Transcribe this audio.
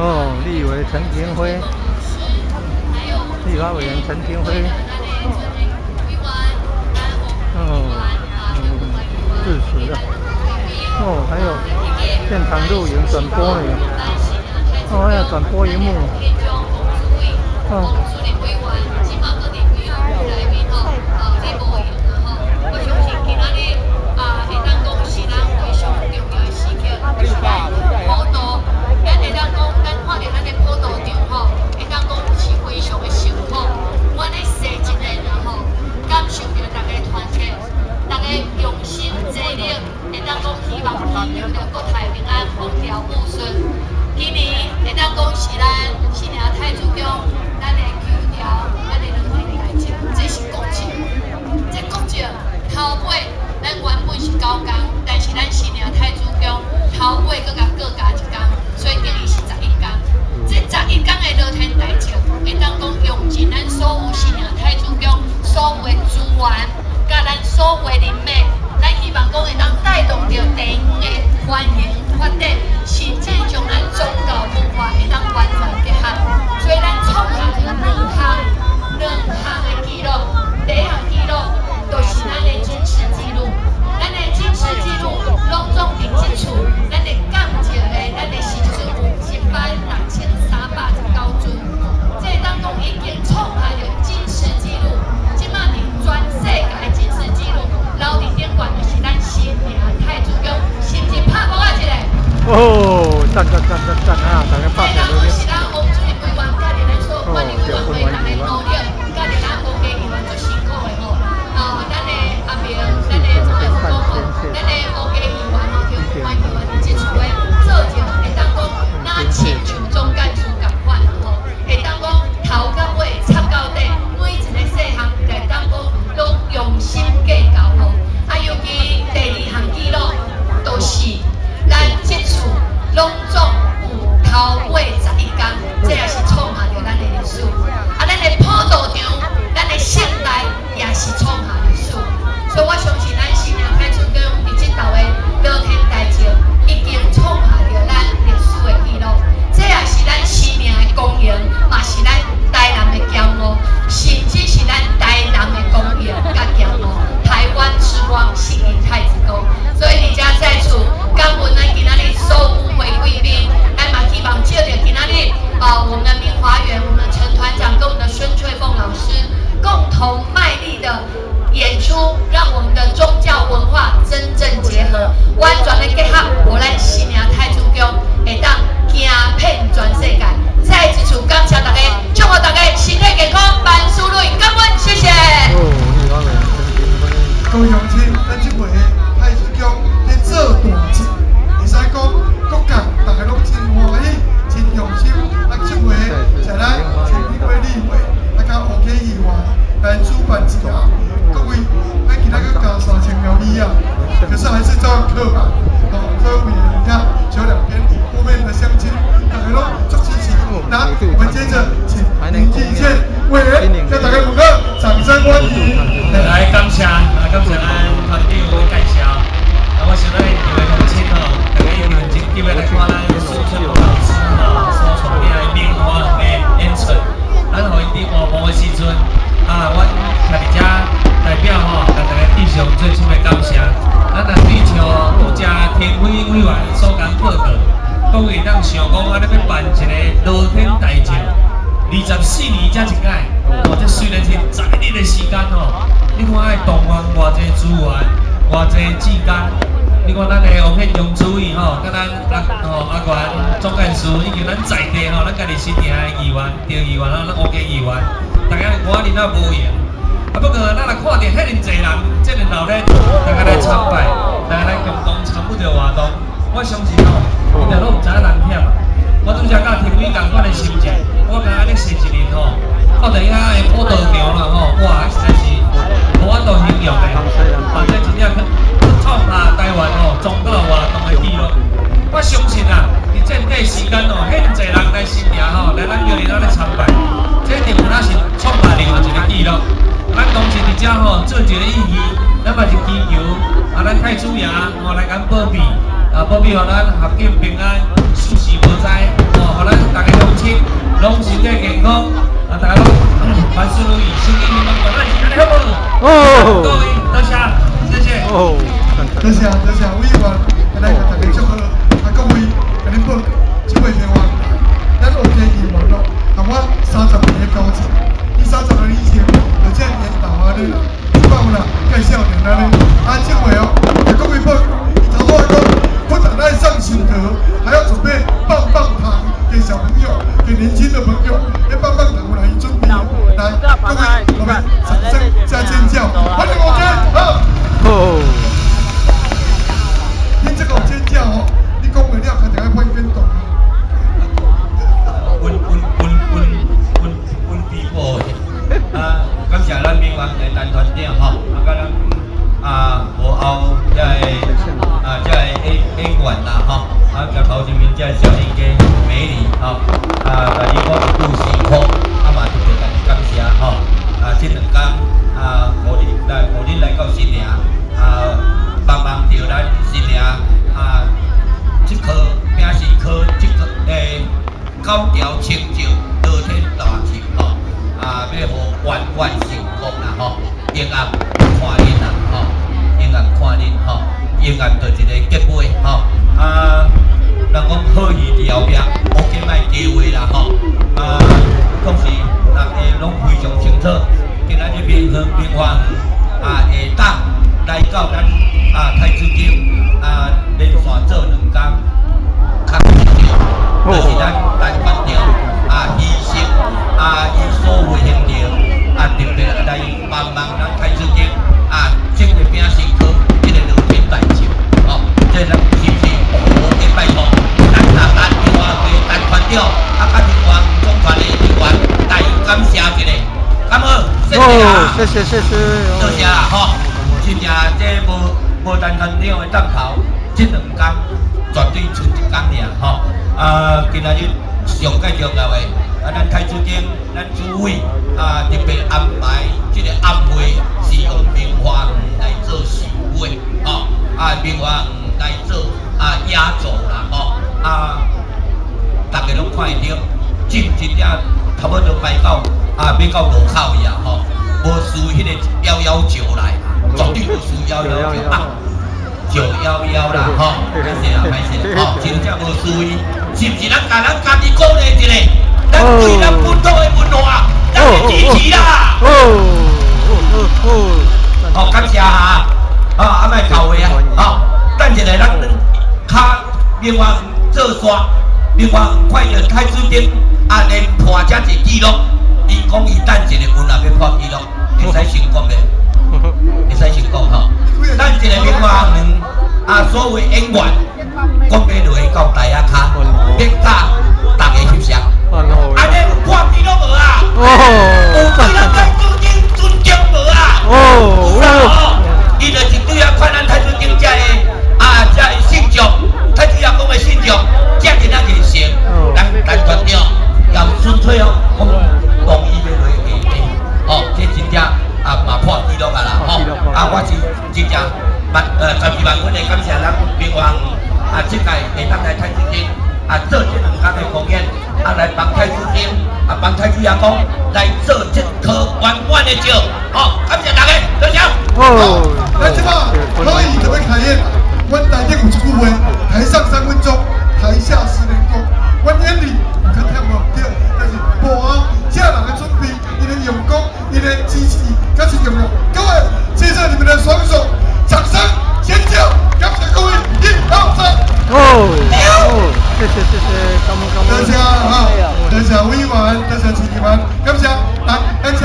哦，立委陳廷輝，立法委員陳廷輝，哦，致辭了。哦，還有現場錄影轉播呢。哦，還有轉播螢幕。哦。我相信今仔日啊，會當講是咱非常重要的時刻，就是咱普渡，咱會當講，咱看著咱的普渡場吼，會當講是非常的辛苦。阮咧踅一个然吼，感受著大家團結，大家用心齊力，會當講希望祈求著國泰民安、風調雨順。今年會當講是咱新營太子宮，咱的球調，咱的樂天大祭，這是國祭，這國祭頭尾，咱原本是9工，但是咱新營太子宮頭尾閣共閣加一工，所以等於是十一工。這十一工的樂天大祭，會當講用盡咱所有新營太子宮所有的資源，佮咱所有的人脈，咱希望講會當帶動著地方的繁榮發展，甚至將咱宗教文化會當完全結合。所以咱創下兩項的紀錄，第一項紀錄就是咱的金氏紀錄，咱的金氏紀錄攏總佇這處，咱的感謝的，咱的時陣有16,319尊，這當中已經創下著金氏紀錄，這馬佇全世界的金氏紀錄留佇頂懸就是咱新營太子宮，是毋是拍鼓仔一個？哦，讚讚讚讚讚啊！大家拍起來。是咱王主任委員，佮著咱所有管理委員會逐家努力，佮著咱黃家議員足辛苦的吼。啊，咱的阿明，咱的總幹事講吼，咱的黃家議員吼，陳議員佇這處的做者，會當講若親像總幹事仝款吼，會當講頭到尾插到底，每一個細項會當講攏用心計較吼。啊，尤其第二項紀錄，就是咱這次攏總有頭尾十一工，這也是創下著咱的歷史。啊，咱的普渡場，咱的聖代也是創下歷史。所以我相信咱新營太子宮佇這道的樂天大祭已經創下著咱歷史的紀錄。這也是咱新營的光榮，嘛是咱台南的驕傲，甚至是咱台南的光榮佮驕傲。台灣之光，新營太子宮。所以佇遮再次感恩咱今仔日所有與會貴賓，咱嘛希望藉著今仔日啊，我們的明華園、我們的陳團長跟我們的孫翠鳳老師共同賣力的演出，讓我們的宗教文化真正結合，完全的結合，予咱新營太子宮會當行遍全世界。再一次感謝大家，祝福大家身體健康，萬事如意，感恩，謝謝。哦，立法委員陳廷輝。各位鄉親，咱這回太子宮咧做大祭，會使講各界大家攏真歡喜、真用心。啊，這回是咱陳廷輝立委，啊，佮黃家議員來主辦一下。各位，咱今仔閣加3000條米啊，可是還是照樣客滿。哦，所以你看，只有兩邊後面的鄉親，大家攏足支持。那我們接着請林進憲委員向大家鼓個掌聲歡迎。來感謝啊，感謝咱團長的介紹。啊，我想咱這位鄉親吼，大家一定真急來看咱孫翠鳳老師吼所創的明華園的演出。咱予𪜶佇活動的時陣，啊，阮徛佇遮代表吼，共大家致上最深的感謝。咱若對像拄才天輝委員所講報告，講會當想講按呢欲辦一個樂天大祭，24年才一擺，哦，這雖然是11日的時間吼，你看愛動員偌濟資源，偌濟志工，你看咱的王憲忠主委吼，佮咱阿吼阿元總幹事，以及咱在地吼，咱家己新營的議員、張議員啊，咱吳家議員，大家我恁仔無閒。啊，不過咱若看著遐爾濟人，這個鬧熱，大家來參拜，大家來共同參與這個活動，我相信吼，𪜶著攏毋知影人忝啊。我拄才佮天偉仝款的心情，我感覺按呢踅一輪吼，到底遐的普渡場啦吼，哇，實在是無法度形容的。啊，這真正去創下台灣吼宗教活動的紀錄。我相信啊，佇這段時間吼，遐爾濟人來新營吼，來咱耆林仔咧參拜，這一定有哪是創下另外一個紀錄。咱當時佇遮吼做一個意義，咱嘛是祈求啊，咱太子爺吼來共保庇，啊保庇予咱合境平安，四時無災，吼，予咱逐哦。各位多謝，謝謝。哦，讚讚。多謝多謝委員，來共大家祝賀，啊各位，共恁報告，這回明花，咱烏雞議員咯，共我30年的交情，伊30年以前就這樣緣投按呢，這擺有啦，介少年按呢，啊這回哦，共各位報告，伊頭拄仔講，不但愛上寿桃，還要準備棒棒糖給小朋友，給年輕的朋友，那棒棒糖有來伊準備，來，各位，我們掌聲加尖叫，歡迎烏雞，好。哦。聽這個尖叫哦，你講話了，較就愛換感動。阮阮阮阮阮阮比寶啊，感謝咱明華的陳團長吼，啊，佮咱啊幕後遮个啊遮個演演員啦吼，啊，佮頭前面遮個少年家美女吼，啊，共你講一句辛苦，啊嘛特別共你感謝吼，啊，這兩工啊，予恁來予恁來到新營，啊，幫忙著咱新營啊，這顆餅是科這個欸。九條清淨樂天大壽吼，啊，欲予圓滿成功啦吼，永暗看恁啦吼，永暗看恁吼，永暗就一個結尾吼，啊，人講好戲佇後壁，烏雞莫加話啦吼，啊，總是逐家攏非常清楚，今仔日明園明華園啊，會當來到咱啊太子宮啊，連續做兩工，較重要，就是咱陳團長啊，犧牲啊，伊所有行程啊，特別來幫忙咱太子宮啊，這個餅身軀，這個樂天大壽，吼，這咱是毋是烏雞拜託？咱啊，陳明華的陳團長啊，佮另外總團的人員來感謝一下，感好，謝謝啊，謝謝謝謝，多謝啦，吼，真正這無無陳團長的當頭，這兩工絕對賰一工爾，吼。啊，今仔日上蓋重要的，啊，咱太子宮，咱主委啊，特別安排這個晚會是用明華園來做收尾，吼，啊，明華園來做啊壓軸啦，吼，啊，逐家攏看會著，真真正差不多排到啊，欲到路口去啊，吼，無輸彼個119來，絕對無輸119啊。911啦，吼，歹勢啦，歹勢，吼，真正無輸伊，是毋是？咱共咱家己鼓勵一下，咱對咱本土的文化，咱會支持啦。哦哦哦，好，感謝哈，啊，啊，莫搞話啊，好，等一下咱較明華做煞，明華快著太子宮啊，連破遮濟紀錄，伊講伊等一下阮也欲破紀錄，會使成功袂？會使成功吼。等一下明華園啊，所有演員講欲落到台仔跤，欲佮逐家翕相，按呢有破紀錄無啊？有對咱太子宮尊重無啊？有啦吼，伊就是對啊看咱太子宮遮个啊遮个信眾，太子爺公的信眾，遮爾仔熱誠，咱陳團長也純粹哦，講同意欲落下底，吼，這真正啊嘛破紀錄啊啦，吼，啊我是真正萬十二萬分的感謝咱明華園啊，這屆會當來太子宮啊做這兩工的公演，啊來幫太子宮啊幫太子爺公來做這顆圓滿的轎，好，感謝大家，多謝。哦，來這擺可以特別開演，阮台頂有一句話：台上3分鐘，台下10年功。阮演戲有較忝無對，但是幕後這人的準備，伊的用功，伊的支持，較是重要。各位，借着你們的雙手，掌聲尖叫，感謝各位，一二三。哦，哦，謝謝謝謝，感恩感恩。多謝哈，多謝委員，多謝市議員，感謝。來，咱請。